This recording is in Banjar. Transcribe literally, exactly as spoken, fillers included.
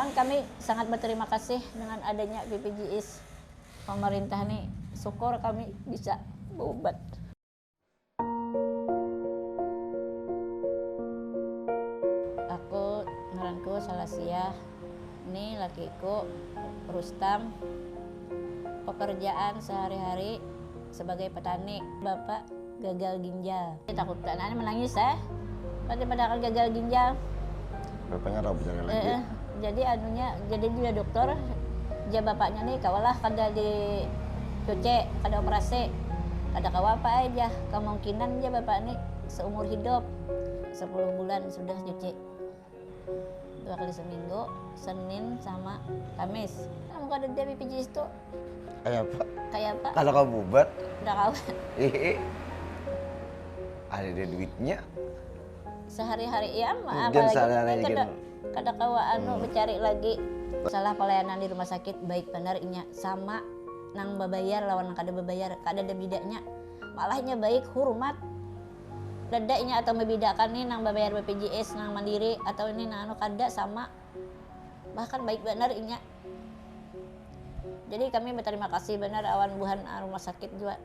Kami sangat berterima kasih dengan adanya B P J S. Pemerintah nih, syukur kami bisa berobat. Aku ngaranku Salasiah. Ni lakiku Rustam. Pekerjaan sehari-hari sebagai petani. Bapak gagal ginjal. Takut anak menangis eh. Berarti padahal gagal ginjal. Bapaknya tahu bicara lagi. Eh, eh. Jadi anunya, jadi dia dokter, dia bapaknya nih kawalah kada di cuci, kada operasi, kada kawa apa aja. Kemungkinan dia bapak nih seumur hidup sepuluh bulan sudah cuci dua kali seminggu, Senin sama Kamis. Kamu kada dia B P J S tuh Kayak apa? Kayak apa? Kalau kau bubat, Udah kawan. eh, ada ada duitnya. Sehari-hari iya mah Dan apalagi sehari-hari kada kan. Kada kawa anu mencari lagi. Masalah pelayanan di rumah sakit baik benar inya, sama nang babayar lawan nang kada babayar kada ada bedanya. Malahnya baik, hormat. Dada inya atau membedakan nih nang babayar B P J S, nang mandiri atau ini nang anu kada sama. Bahkan baik benar inya. Jadi kami berterima kasih benar awan buhan ah, rumah sakit juga.